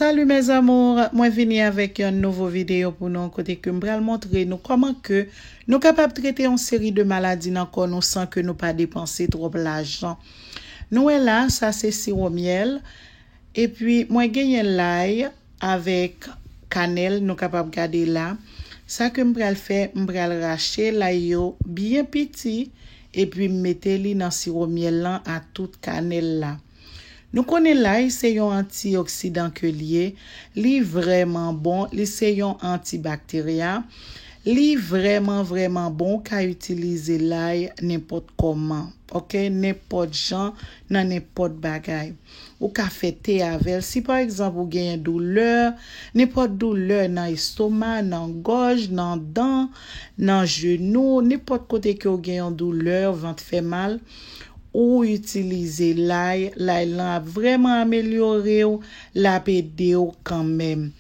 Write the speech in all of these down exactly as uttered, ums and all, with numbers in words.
Salut mes amours, mwen vini avèk yon nouvo videyo pou nou kote ke m pral montre nou kòman ke nou kapab trete yon seri de maladi nan kò nou san ke nou pa depanse twòp lajan. Nou wè la, sa se siwo myèl, epi mwen genyen lay avèk kanèl, nou kapab gade la. Sa ke m pral fè, m pral rache lay yo byen piti, epi m mete li nan siwo myèl lan a tout kanèl la. Nou konnen lay se yon antioksidan ke l ye, li vrèman bon, li se yon antibakterya, li vrèman, vrèman bon, ou ka itilize lay nenpòt kòman, ok, nenpòt jan, nan nenpòt bagay. Ou ka fè te avè l. Si pa egzanp ou genyen doulè, nenpòt doulè nan estoma, nan gòj, nan dan, nan jenou, nenpòt kote ke w gen yon doulè, vant fè mal, ou itilize lay, lay lan ap vrèman amelyore w, l ap ede w kanmenm.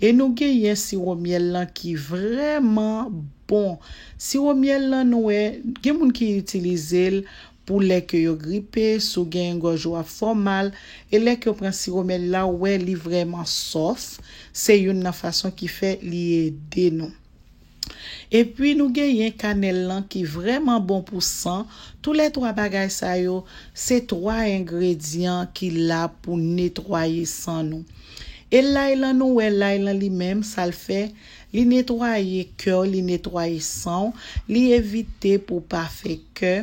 E nou genyen siwo myèl lan ki vrèman bon. Siwo myèl lan nou wè, gen moun ki itilize l pou lè ke yo gripe, si w genyen gòj ou ap fè w mal, e lè ke w pran siwo myèl la, ou wè li vrèman sòf. Se youn nan fason ki fè li ede nou. Epi nou genyen kanèl lan ki vrèman bon pou san. Toulètwa bagay sa yo, se twa engredyan ki la pou netwaye san nou. E lay lan, nou wè lay lan li menm, sa l fè, li netwaye kè w, li netwaye san w, li evite pou w pa fè kè,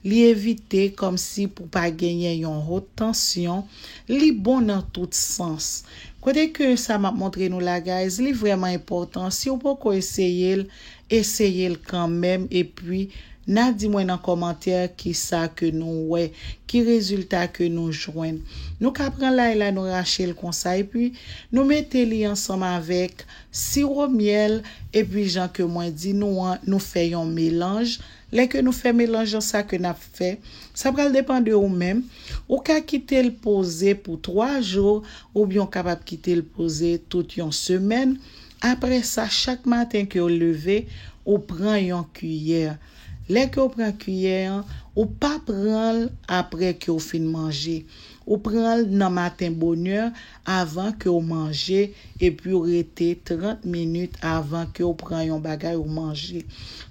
li evite kòmsi pou w pa genyen yon wot tansyon, li bon nan tout sans. Kote ke sa m ap montre nou la, guys, li vrèman enpòtan. Si w poko eseye l, eseye l kanmenm, epi n a di mwen nan kòmantè kisa ke nou wè, ki rezilta ke nou jwenn. Nou ka pran lay la, nou rache l konsa, epi nou mete li ansanm avèk siwo myèl, epi jan ke mwen di nou an, nou fè yon melanj. Lè ke nou fè melanj an, sa ke n ap fè, sa pral depann de ou menm. Ou ka kite l poze pou twa jou, oubyen w kapab kite l poze tout yon semèn. Apre sa, chak maten ke w leve, ou pran yon kiyè. Lè ke w pran kiyè an, ou pa pran l apre ke w fin manje. Ou pran l nan maten bonè, avan ke w manje, epi w rete trant minit avan ke w pran yon bagay ou manje.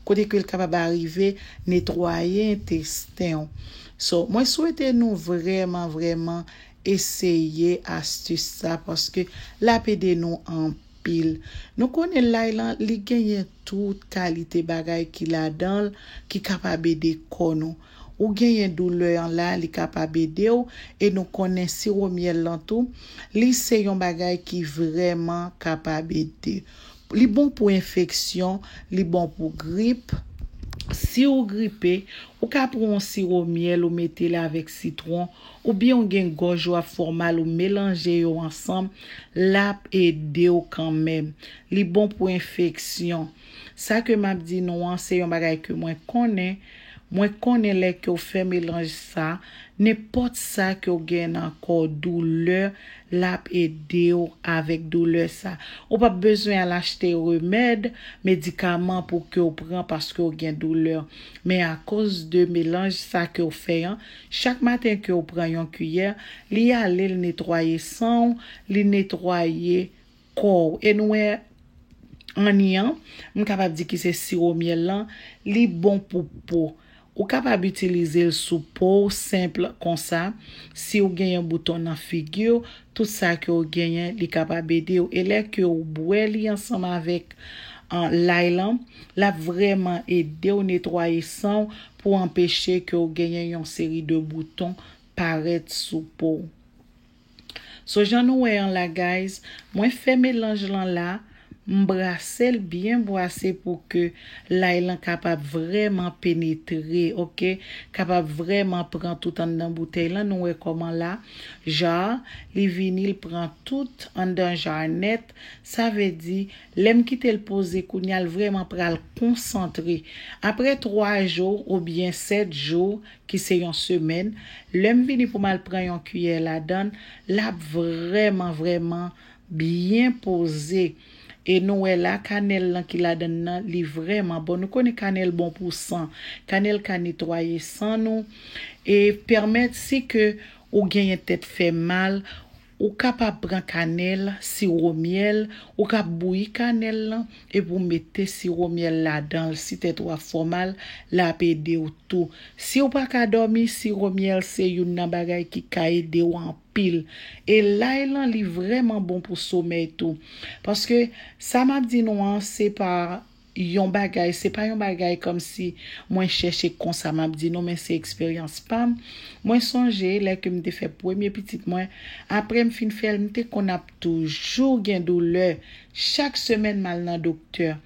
Kote ke l kapab arive netwaye entesten w. So, mwen swete nou vrèman, vrèman eseye astis sa, paske l ap ede nou anpil. Nou konnen lay lan, li genyen tout kalite bagay ki ladan l, ki kapab ede kò nou. Ou genyen doulè an la, li kapab ede w, e nou konnen siwo myèl lan tou, li se yon bagay ki vrèman kapab ede. Li bon pou enfeksyon, li bon pou grip. Si w gripe, ou ka pran yon siwo myèl, ou mete l avèk sitwon, oubyen w gen gòj ou ap fè w mal, ou melanje yo ansanm, l ap ede w kanmenm. Li bon pou enfeksyon. Sa ke m ap di nou an, se yon bagay ke mwen konnen. Mwen konnen lè ke w fè melanj sa, nenpòt sa ke w gen nan kò w, doulè, l ap ede w avèk doulè sa. Ou p ap bezwen al achte remèd, medikaman pou ke w pran paske w gen doulè. Men akoz de melanj sa ke w fè an, chak maten ke w pran yon kiyè, li ale, l netwaye san w, li netwaye kò w. E nou wè, anni an, m kapab di ki se siwo myèl lan, li bon pou po. Ou kapab itilize l sou po w senp konsa. Si w genyen bouton nan figi w, tout sa ke w genyen, li kapab ede w. E lè ke w bwè li ansanm avèk, an, lay lan, l ap vrèman ede w netwaye san w pou anpeche ke w genyen yon seri de bouton parèt sou po w. So, jan nou wè an la, guys, mwen fè melanj lan la, m brase l byen brase pou ke lay lan kapab vrèman penetre, ok? Kapab vrèman pran tout anndan boutèy lan. Nou wè kòman la, jar, li vini, l pran tout anndan jar nèt. Sa vle di, lè m kite l poze kounye a, l vrèman pral konsantre. Apre twa jou oubyen sèt jou, ki se yon semèn, lè m vini pou m al pran yon kiyè ladan l, l ap vrèman, vrèman byen poze. E nou wè la, kanèl lan ki ladan l nan, li vrèman bon. Nou konnen kanèl bon pou san. Kanèl ka netwaye san nou e pèmèt si ke ou genyen tèt fè mal, Ou kapab pran kanèl, siwo myèl, ou ka bouyi kanèl lan, epi w mete siwo myèl ladan l. Si tèt ou ap fè w mal, l ap ede w tou. Si w pa ka dòmi, siwo myèl se youn nan bagay ki ka ede w anpil. E lay lan, li vrèman bon pou somèy tou. Paske sa m ap di nou an, se pa yon bagay, se pa yon bagay kòmsi mwen chèche konsa m ap di nou, men se eksperyans pa m. Mwen sonje lè ke m te fè premye pitit mwen, apre m fin fè l, m te konn ap toujou gen doulè. Chak semèn m al nan doktè.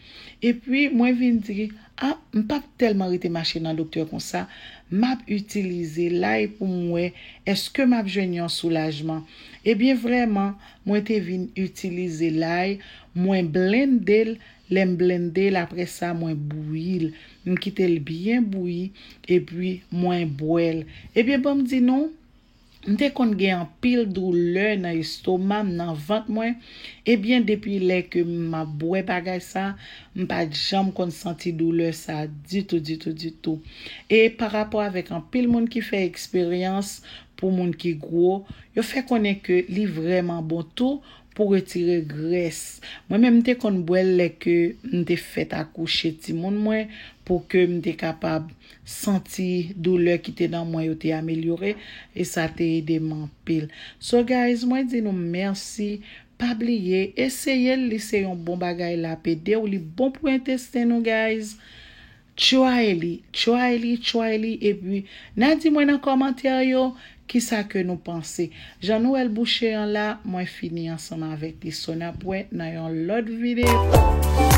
Epi mwen vin di, a, m p ap tèlman rete mache nan doktè konsa, m ap itilize lay pou m wè èske m ap jwenn yon soulajman. Ebyen vrèman, mwen te vin itilize lay, mwen blende l, lè m blende l, apre sa mwen bouyi l. M kite l byen bouyi, epi mwen bwè l. Ebyen ban m di nou, m te konn gen anpil doulè nan estoma m, nan vant mwen. Ebyen depi lè ke m ap bwè bagay sa, m pa t janm konn santi doulè sa ditou, ditou, ditou. E pa rapò avèk anpil moun ki fè eksperyans pou moun ki gwo, yo fè konnen ke li vrèman bon tou pou retire grès. Mwen menm m te konn bwè l lè ke m te fèt akouche timoun mwen, pou ke m te kapab santi doulè ki te nan mwen yo te amelyore, e sa te ede m anpil. So guys, mwen di nou mèsi. Pa bliye, eseye l, li se yon bon bagay, l ap ede w, li bon pou entesten nou guys. Try li, try li, try li, epi n a di mwen nan kòmantè yo kisa ke nou panse. Jan nou wè l bouche an la, mwen fini ansanm avèk li. So n ap wè nan yon lòt videyo.